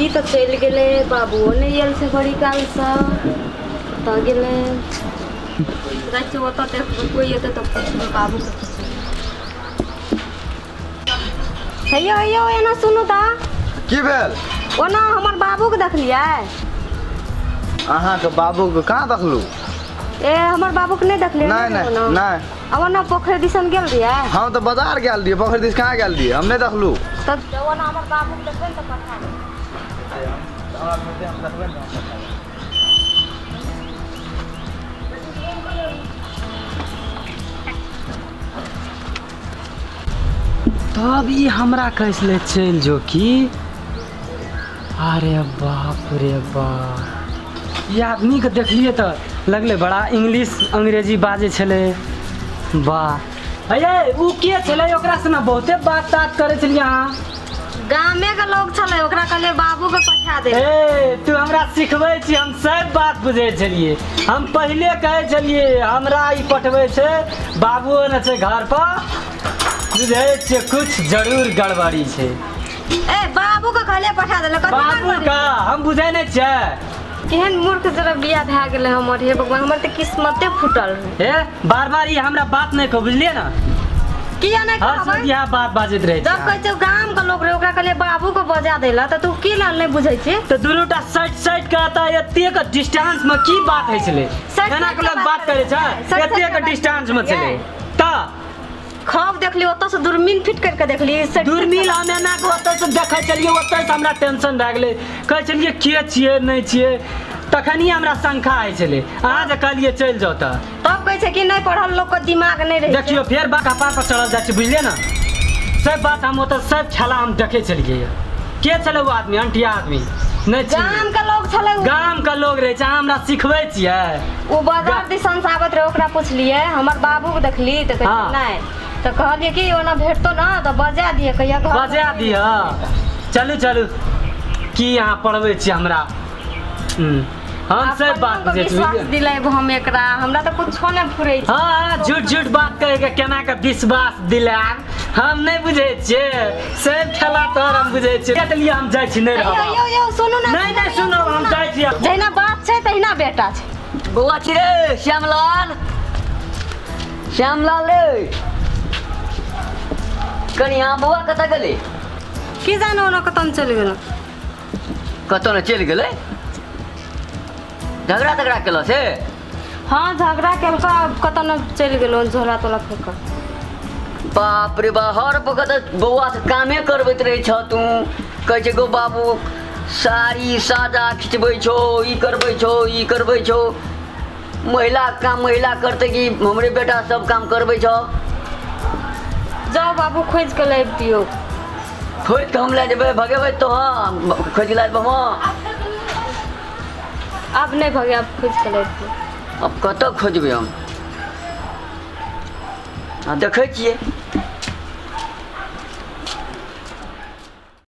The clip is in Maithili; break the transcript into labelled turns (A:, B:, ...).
A: ई तऽ चलि गेलै बाबुओ नहि आयल छै बड़ी कालसँ कतऽ गेलै जाइ छियै ओतऽ देखबै कोइ एतै तऽ पुछबै बाबूके पुछबै हे यौ हे यौ एना सुनू तऽ
B: की भेल
A: ओना हमर बाबूके देखलियै
B: अहाँके बाबूके कहाँ देखलू
A: ए हमर बाबूके नहि देखलियै
B: नहि नहि
A: ओना
B: नहि
A: आ ओना पोखरि दिसन गेल रहियै
B: हम तऽ बाजार गेल रहियै पोखरि दिस कहाँ गेल रहियै हम नहि देखलू
A: तब ओना हमर बाबूके देखबै ने तऽ पठा देब
C: तब ई हमरा कहै छलै चलि जो की अरे बाप रे बाप ई आदमीके देखलियै तऽ लगलै बड़ा इंग्लिश अंग्रेजी बाजै छलै वाह अये उ के छलै ओकरासँ ने बहुते बात तात करै छलियै अहाँ
A: गामे के लोग छलै ओकरा कहलियै बाबू के पठा दे
C: ए तू हमरा सिखबै छी हम सब बात बुझै छलियै हम पहिले कहै छलियै हमरा ई पठबै छै बाबुओ ने छै घर पर बुझै छियै कुछ जरूर गड़बड़ी छै
A: ए बाबू के कहलियै पठा देलक कथी
C: बाबू
A: गड़बड़ी?
C: का हम बुझै नहि छियै
A: केहन मूर्ख जरा बियाह भए गेलै हमर हे भगवान हमर तऽ किस्मते फूटल है
C: हे बार बार ई हमरा बात नहि कहू बुझलियै ने
A: किया नहि
C: हर
A: कहबै
C: समय इएह बात बाजैत रहै
A: जब
C: छै
A: कहै छै गाम के लोग रहे ओकरा कहलियै बाबू के बजा देला तऽ तू की लाल नहि बुझै छी
C: तऽ दुनू टा सटि सटि कऽ तऽ एतेक डिस्टेंस मे की बात होइ छलै
A: सटि
C: एना
A: सटि
C: के लोग
A: के
C: बात करै छै
A: सटि सटि के
C: एतेक
A: बात
C: डिस्टेंस मे छलै तऽ
A: खब देखली ओतऽ से दूरबीन फिट करके देखली
C: दूरबीन हम एना के ओतऽ से देखै छलियै ओतऽ से हमरा टेंशन भए गेलै कहै छलियै के छियै नहि छियै तखनिये हमरा शंका होइ छलै अहाँ जे कहलियै चलि जाउ तऽ
A: तब कहै छै कि नहि पढ़ल लोक के दिमाग नहि रहै छै।
C: देखियौ फेर बा कपार पर चढ़ल जाइ छै बुझलियै ने सब बात हम ओतऽ सब खेला हम देखै छलियै के छलै ओ आदमी अंटिया आदमी नहि चिन्हबै।
A: गाम के लोग छलै उ।
C: गाम के लोग रहै छै अहाँ हमरा सिखबै छियै
A: ओ बाजार दिसन से आबैत रहे ओकरा पुछलियै हमर बाबू के देखली तऽ कहै नहि तऽ कहलियै कि ओना भेटतो ना तऽ बजा दिअ कहिया घर
C: बजा दिअ चलू चलू की अहाँ पढ़बै छी हमरा हम सब बात बुझै छी
A: विश्वास
C: बुझलियै?
A: दिलेब हम एकरा हमरा तऽ कुछो नहि फुरै छै
C: हाँ हाँ झूठ झूठ बात कह के केना के विश्वास दिलायब हम नहि बुझै छियै सब खेला तोहर हम बुझै छियै के लिए हम जाइ छी नहि
A: यौ
C: रहब
A: यौ यौ सुनू ना
C: नहि नहि सुनब हम जाइ छी
A: जहिना बाप छै तहिना बेटा छै
D: बौआ छी रे श्यामलाल श्यामलाल रे कनिया बौआ कतऽ गेलै
A: की जानो ओना कतऽ चलि गेलौ
D: कतऽ ने चलि गेलै झगड़ा तगड़ा केलक से
A: हँ झगड़ा केलका आब कतऽ ने चलि गेलौ झोला तोला फेंक
D: बाप रे बा हर वक्त बौआ से कामे करबैत रहै छह तू कहै छै गो बाबू साड़ी साजा खिचबै छौ ई करबै छौ ई करबै छौ महिला के काम महिला करतै कि हमरे बेटा सब काम करबै छौ
A: जाओ बाबू खोजि कऽ लाबि दियौ
D: खोजि कऽ हम लए जेबै भगेबै तो हँ खोजि कऽ लए जेबै हम
A: आब नहि भगे आब खोजि कऽ लाबि दियौ
D: आब कतऽ खोजबै हम आ देखै छियै